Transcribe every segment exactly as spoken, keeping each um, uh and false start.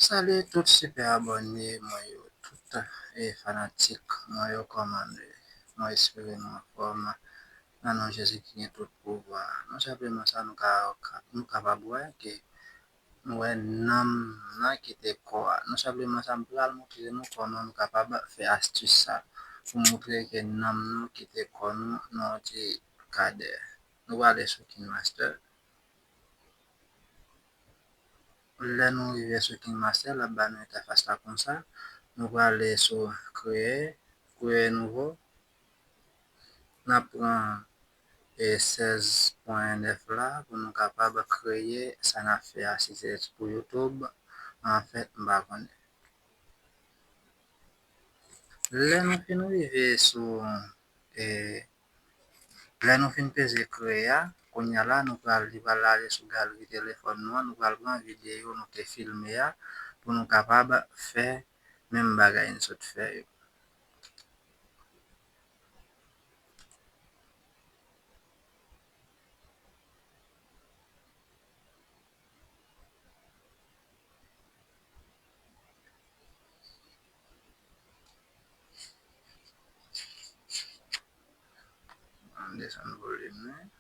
Salut tout super abòne mwen yo, tout e fanatik mwen yo, kòman nou ye? Mwen espere nou anfòm nan non Jezi ki gen tout pouvwa. Non sèlman sa, nou ka, nou kapab wè ke nou wè nanm nan kite kò a. Non sèlman sa, m pral montre nou kòman nou kapab fè astis sa pou montre ke nanm nou kite kò nou nan yon ti kadè. Nou prale sou KineMaster. Lè nou rive sou KineMaster, l ap ba nou entèfas la konsa. Nou prale sou kreye, kreye nouvo. N ap pran e sèz pwen nèf la pou nou kapab kreye sa n ap fè a, si se pou YouTube, anfèt, m pa konnen. Lè nou fin rive sou e Lè nou fin peze kreye a, kounye a la, nou pral, li pral ale sou galri telefòn nou an, nou pral pran videyo nou te filme a pou nou kapab fè menm bagay n sot fè yo. Ann desann volim nan.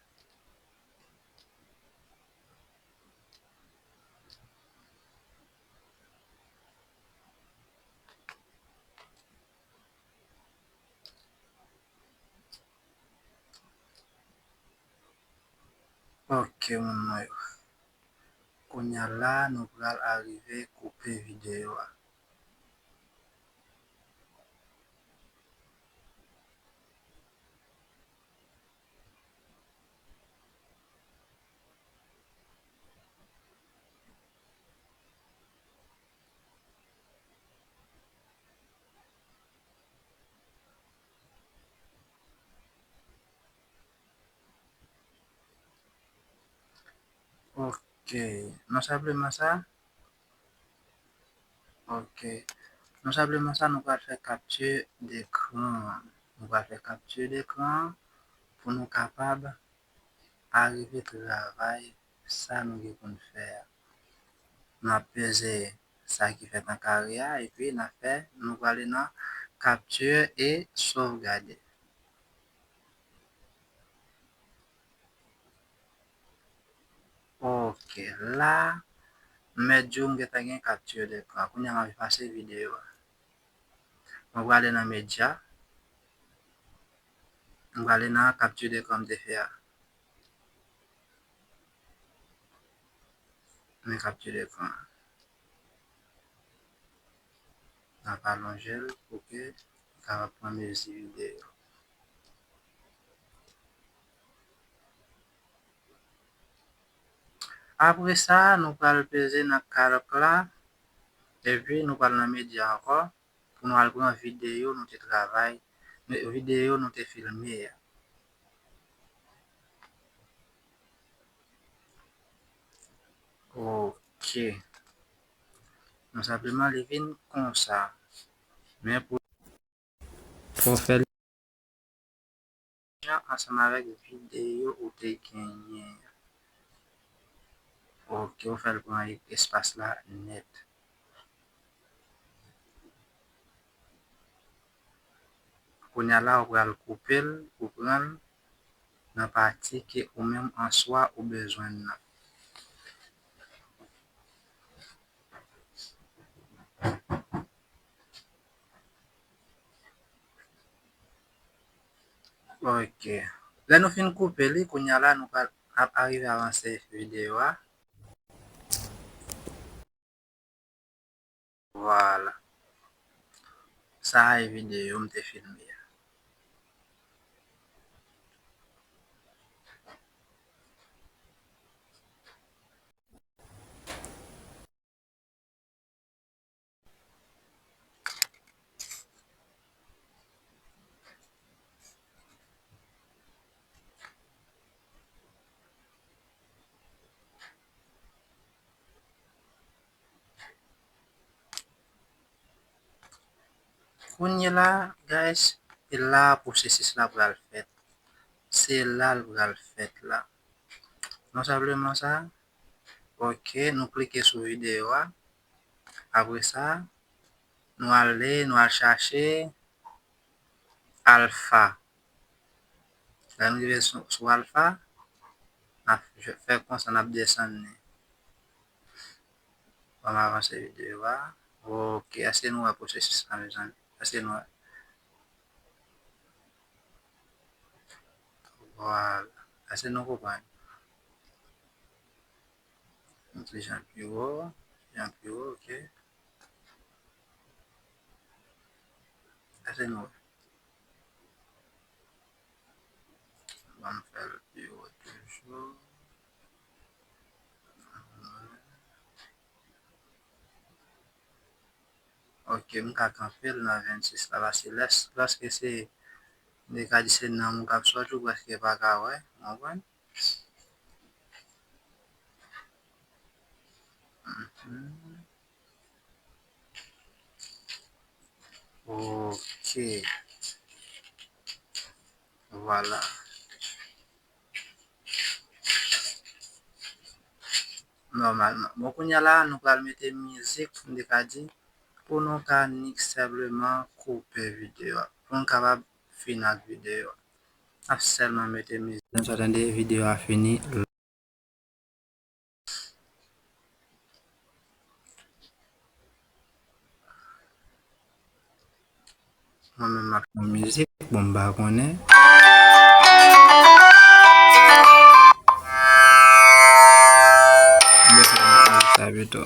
Ok, moun mwen yo. Kounye a la, nou pral arive koupe videyo a. Ok. Non sèlman sa. Ok. Non sèlman sa, nou pral fè kapti dekran. Nou pral fè kapti dekran pou nou kapab arive travay sa nou gen pou n fè a. N ap peze sa ki fèt an kare a, epi n ap fè, nou prale nan capture et sauvegarder. Ok, la, m mèt di w m gentan gen capture d'écran. Kounye a m ap efase videyo a. Mwen prale nan medya. Mwen prale nan capture d'écran m te fè a. Men capture d'écran. N ap alonje l pou ke li kapab pran mezi videyo. Apre sa, nou pral peze nan kalk la, epi nou pral nan medya ankò pou nou al pran videyo nou te travay, videyo nou te filme a. Ok. Non sèlman li vin konsa. Men pou, pou fè l jan ansanm avèk videyo ou te genyen. Ok, ou fè l pran espas la nèt. Kounye a la, ou pral koupe l, ou pran l nan pati ke ou menm an swa ou bezwen nan. Ok. Lè nou fin koupe li, kounye a la, nou pral ap arive avanse videyo a. Vwala. Sa a e videyo m te filme a. Kounye la, guys, e la pwosesis la pral fèt. Se la l pral fèt la. Non sèlman sa, ok, nou klike sou videyo a. Apre sa, nou ale, nou al chache alfa. Lè nou rive sou, sou alfa, n ap fè konsa, n ap desann li. Ban m avanse videyo a. Ok, èske nou wè pwosesis la, mezanmi? Èske nou wè? Vwala. Èske nou konprann? Yon ti jan pi wo, jan pi wo, ok. Èske nou wè? Ban m fè l pi wo toujou. Ok, m ka kanpe l nan vennsis la, paske lès-, lòske se, m te ka di se nanm ou k ap sòti, ou prèske pa ka wè, w konprann? Mhm. Ok. Vwala. Nòmalman. Bon, kounye a la, nou pral mete mizik, m te ka di, pou nou ka nik senpleman koupe videyo a. Pou nou kapab fin ak videyo a. N ap sèlman mete mizik. Lè n sa tande videyo a fini. Mwen menm m ap fè yon mizik, bon, m pa konnen. M te fè yon mizik sa pito.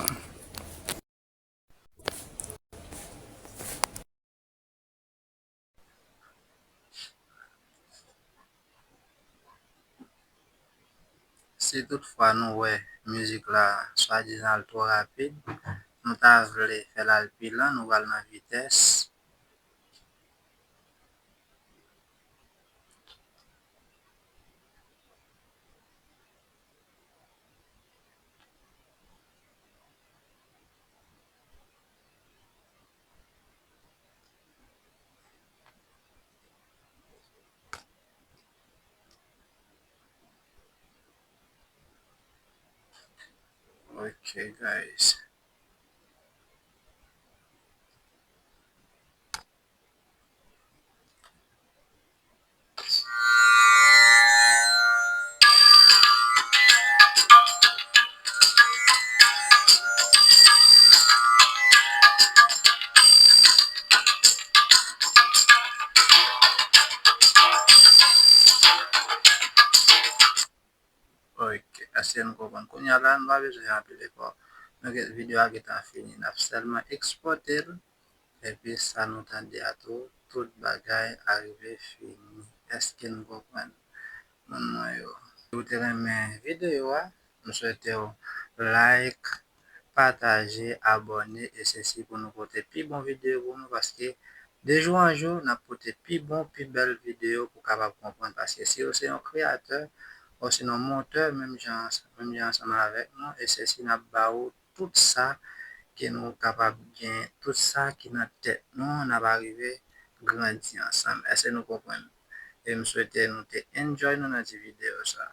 Si toutfwa nou wè mizik la swadizan al twò rapid, nou ta vle fè l al pi lan, nou pral nan vitès. Ok, guys. Ok, èske nou konprann? Kounye a la, nou pa bezwen fè anpil efò. Nou gen, videyo a gentan fini. N ap sèlman ekspòte l. Epi sa nou tande a tou, tout bagay arive fini. Èske nou konprann, moun mwen yo? Si w te renmen videyo a, m swete w like, pataje, abòne, e sesi pou nou pote pi bon videyo pou nou, paske de jou an jou, n ap pote pi bon, pi bèl videyo pou w kapab konprann. Paske si w se yon kreyatè, osinon montè, menm jan, menm jan ansanm avèk nou, e sesi n ap ba ou tout sa ke nou kapab gen, tout sa ki nan tèt nou, n ap arive grandi ansanm. Èske nou konprann? E m swete nou te enjoy nou nan ti videyo sa.